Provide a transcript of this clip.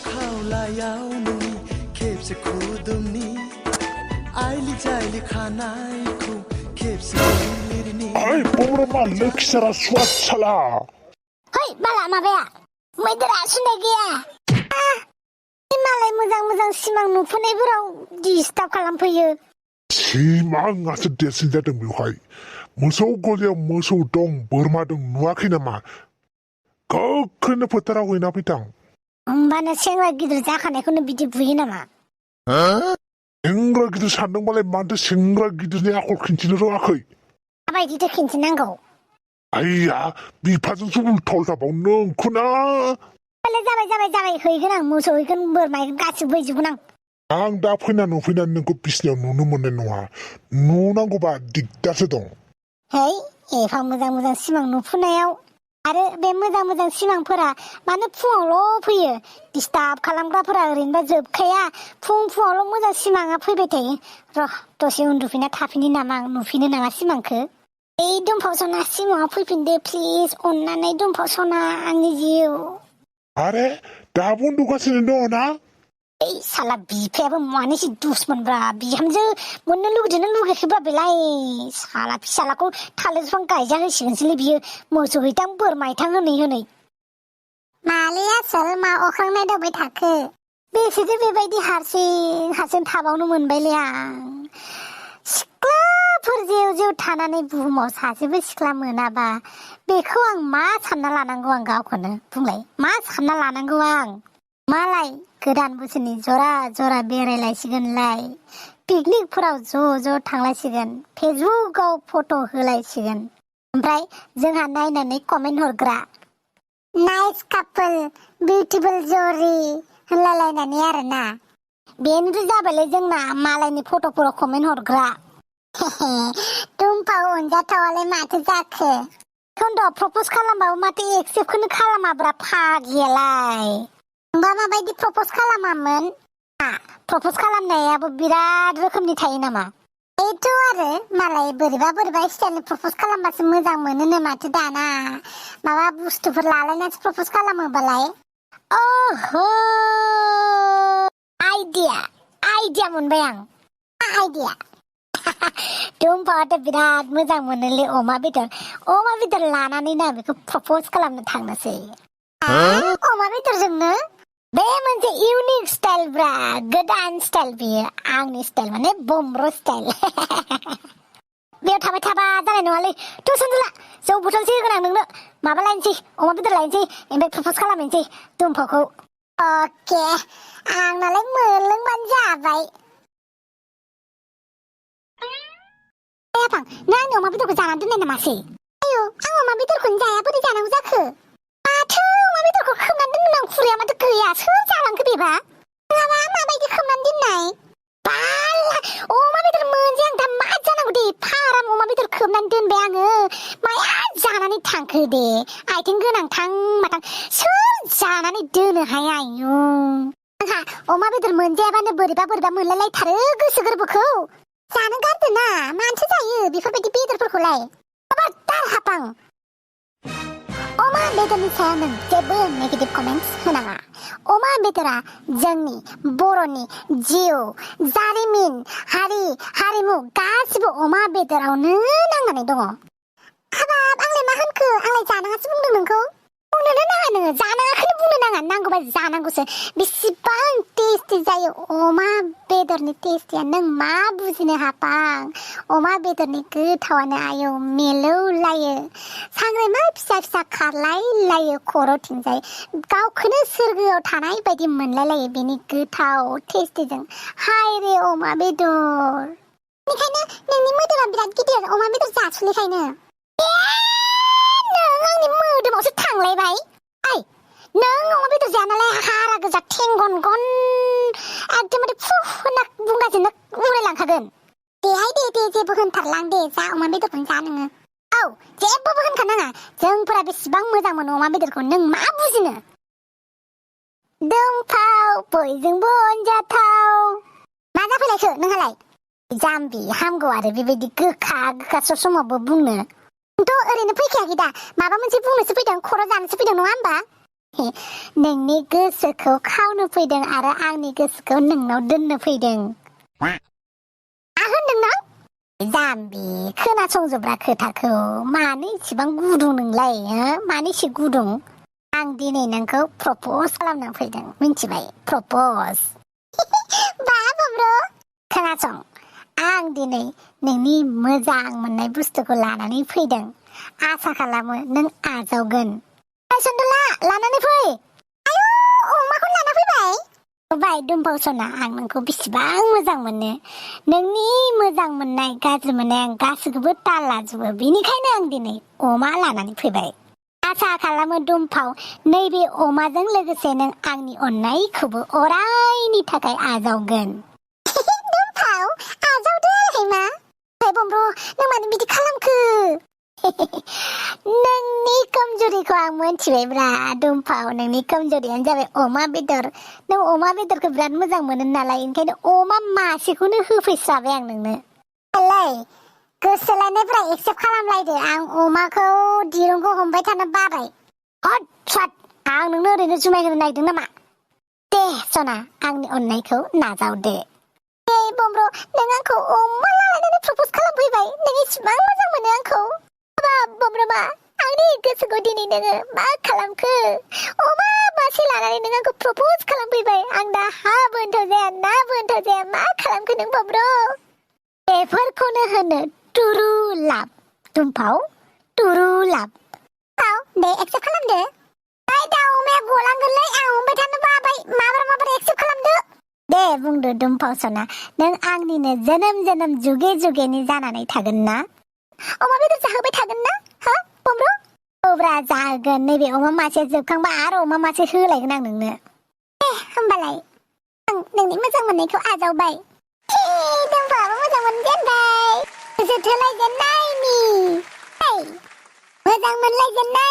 खावलायावनो खेबसे खुदुमनि आइलि जाइलि खानायखौ खेबसे लिरनि ओइ बरमा लोखिसारा स्वादसाला है बाला माबाया मैदेरा सुनाय गैया मालाय मोजां सिमां नुफुनायफोराव डिस्टार्ब खालामफैयो सिमाङासो देरसिन जादों बेवहाय मोसौ गलियाव मोसौ दं बोरमा दं नुवाखै नामा गोख्रैनो फोथाराव हैना फैथां होमबानो सेंग्रा गिदिर जाखानायखौनो बिदि बुयो नामा सेंग्रा गिदिर सानदोंबालाय माथो सेंग्रा गिदिरनि आखल खिन्थिनो रोङाखै माबायदिथो खिन्थिनांगौ आइया बिफाजोंसो उल्था उल्थाबाव नोंखौना जाबाय हैगोन आं मोसौ हैगोन बोरमा हैगोन गासिबो हैजोबगोन आं दा फैनानै नोंखौ बिसिनायाव नुनो मोननाय नङा नुनांगौबा दिगदारसो दं है एफा मोजां सिमां नुफुनायाव आरो बे मोजां सिमांफोरा मानो फुङावल' फैयो डिस्टार्ब खालामग्राफोरा ओरैनोबा जोबखाया फुङावल' मोजां सिमाङा फैबाय थायो र' दसे उन्दुफिनना थाफिनि नामा आं नुफिनो नामा सिमांखौ ओइ दुमफाव सना सिमाङाव फैफिनदो प्लिज अननानै दुमफाव सना आंनि जिउ आरे दाबो उन्दुगासिनो दङ ना ओइ साला बिफायाबो मानोसि दुसमनब्रा बिहामजो मोननो लुगैदोंना लुगैयाखैब्रा बेलाय साला फिसालाखौ थालिर बिफां गायजा होसिगोनसैलै बियो मोसौ हैथां बोरमा हैथां होनै मालै आसोल मा अख्रां नायदावबाय थाखो बेसेथो बेबायदि हारसिं थाबावनो मोनबायलै आं सिख्लाफोर जेव थानानै बुहुमाव सासेबो सिख्ला मोनाबा बेखौ आं मा सानना लानांगौ आं गावखौनो बुंलाय मा सानना लानांगौ आं मालाय गोदान बोसोरनि जरा बेरायलायसिगोनलाय पिकनिकफोराव ज' थांलायसिगोन फेसबुकआव फट' होलायसिगोन ओमफ्राय जोंहा नायनानै कमेन्ट हरग्रा नाइस कापोल बिउटिफुल जरि होनलायलायनानै आरोना बेनोथ' जाबायलै जोंना मालायनि फट'फोराव कमेन्ट हरग्रा दुमफाव अनजाथावालाय माथो जाखो खन्द' प्रप'ज खालामबाबो माथो एक्सेप्टखौनो खालामाब्रा फागियालाय होमबा माबायदि प्रप'ज खालामामोन प्रप'ज खालामनायाबो बिराद रोखोमनि थायो नामा बेथ' आरो मालाय बोरैबा स्टाइलनि प्रप'ज खालामबासो मोजां मोनोनो माथो दाना माबा बुस्थुफोर लालायनासो प्रप'ज खालामोबालाय ओहो आइडिया मोनबाय आं आइडिया दुमफावाथ' बिराद मोजां मोनोलै अमा बेदर लानानै ना बेखौ प्रप'ज खालामनो थांनोसै अमा बेदरजोंनो बे मोनसे इउनिक स्टाइल ब्रा गोदान स्टाइल बियो आंनि स्टाइल माने बम्ब्र स्टाइल बेयाव थाबाय थाबा जानाय नङालै टिउसन जौ बथलसो होगोन आं नोंनो माबा लायनोसै अमा बेदर लायनोसै ओमफ्राय प्रप'ज खालामनोसै दुमफावखौ अके आंनालाय मोनलोंबानो जाबाय नों आंनि अमा बेदरखौ जानानै दोननाय नामासै आयौ आं अमा बेदरखौनो जाया बोरै जानांगौ जाखो माथो अमा बेदरखौ खोबनानै दोननां खुरैया माथो गैया सोर जालांखो बेबा नङाबा माबायदि खोबनानै दोननाय बाला अमा बेदर मोनजाया आं दा मा जानांगौ दे फाराम अमा बेदर खोबनानै दोनबाय आङो माया जानानै थांखो दे आथिं गोनां थां माथां सोर जानानै दोनो हाया आयु आंहा अमा बेदर मोनजायाबानो बोरैबा मोनलायलायथारो गोसो गोरबोखौ जानो गारदो ना मानसि जायो बेफोरबायदि बेदरफोरखौलाय खबरदार हापां अमा बेदरनि सायाव नों जेबो नेगेटिभ कमेन्ट्स होनाङा अमा बेदरा जोंनि बर'नि जिउ जारिमिन हारिमु गासिबो अमा बेदरावनो नांनानै दङ हाबाब आंलाय मा होनखो आंलाय जानाङासो बुंदों नोंखौ बुंनोनो नाङा नोङो जानाङाखौनो बुंनो नाङा नांगौबा जानांगौसो बेसेबां टेस्टि जायो अमा बेदरनि टेस्टिया नों मा बुजिनो हापां अमा बेदरनि गोथावानो आयौ मिलौलायो सांग्रेमा फिसा खारलायलायो खर'थिंजाय गावखौनो सोरगोआव थानाय बायदि मोनलायलायो बेनि गोथाव टेस्टिजों हाय रे अमा बेदर बेनिखायनो नोंनि मोदोमा बिराद गिदिर अमा बेदर जासुलिखायनो नों आंनि मोदोमावसो थांलायबाय ओइ नों अमा बेदर जानालाय हारा गोजा थेंगन गन एकदमबारे फु होनना बुंगासिनो उरायलांखागोन देहाय दे जेबो होनथारलां दे जा अमा बेदरखौनो जा नोङो औ जेबोबो होनखानाङा जोंफोरा बेसेबां मोजां मोनो अमा बेदरखौ नों मा बुजिनो दुमफाव बयजोंबो अनजाथाव मा जाफैलायखो नोंहालाय जाम्बि हामगौ आरो बेबायदि गोखा समावबो बुंनो थ' ओरैनो फैखायाखै दा माबा मोनसे बुंनोसो फैदों खर' जानोसो फैदों नङा होमबा नोंनि गोसोखौ खावनो फैदों आरो आंनि गोसोखौ नोंनाव दोननो फैदों होनदों नों जाम्बि खोनासंजोब्रा खोथाखौ मानो इसेबां गुदुं नोंलाय मानो एसे गुदुं आं दिनै नोंखौ प्रपज खालामनो फैदों मिन्थिबाय प्रपज बा बब्र खोनासं आं दिनै नोंनि मोजां मोननाय बुस्थुखौ लानानै फैदों आसा खालामो नों आजावगोन सन्दला लानानै फै आयु अमाखौ लाना फैबाय बाय दुमबाव सना आं नोंखौ बेसेबां मोजां मोनो नोंनि मोजां मोननाय गाज्रि मोननाय आं गासैखौबो ताल लाजोबो बेनिखायनो आं दिनै अमा लानानै फैबाय आसा खालामो दुमफाव नैबे अमाजों लोगोसे नों आंनि अननायखौबो अरायनि थाखाय आजावगोन दुमफाव आजावदो हेमा बमब्र नों मानो बिदि खालामखो नोंनि कमजोरिखौ आं मोनथिबायब्रा दुमफाव नोंनि कमजोरियानो जाबाय अमा बेदर नों अमा बेदरखौ बिराद मोजां मोनो नालाय ओंखायनो अमा मासेखौनो होफैस्राबाय आं नोंनो आलै गोसो लायनायफ्रा एक्सेप्ट खालामलायदो आं अमाखौ दिरुंखौ हमबाय थानो बाबाय हट सट आं नोंनो ओरैनो जुमाय होनो नागिरदों नामा दे सना आंनि अननायखौ नाजावदो बमब्र नों आंखौ अमा लालायनानै प्रपज खालामफैबाय नों इसिबां मोजां मोनो आंखौ बमब्रमा आंनि गोसोखौ दिनै नोङो मा खालामखो अमा मासे लानानै नों आंखौ प्रपज खालामफैबाय आं दा हाबो होनथ' जाया नाबो होनथ' जाया मा खालामखो नों बमब्र बेफोरखौनो होनो टुरु लाभ दुमफाव टुरु लाभ दे एक्सेप्ट खालामदो दा अमाया गलांगोनलै आं हमबाय थानो बाबाय माबार एक्सेप्ट खालामदो दे बुंदो दुमफाव सना नों आंनिनो जोनोम जोनोम जुगे जुगेनि जानानै थागोन ना अमा बेदर जाहोबाय थागोन ना हो बमब्र औब्रा जागोन नैबे अमा मासे जोबखांबा आरो अमा मासे होलायगोन आं नोंनो होमबालाय आं नोंनि मोजां मोननायखौ आजावबाय दुमफावबो मोजां मोनजेनबाय जोथोलायजेननायनि मोजां मोनलायजेननाय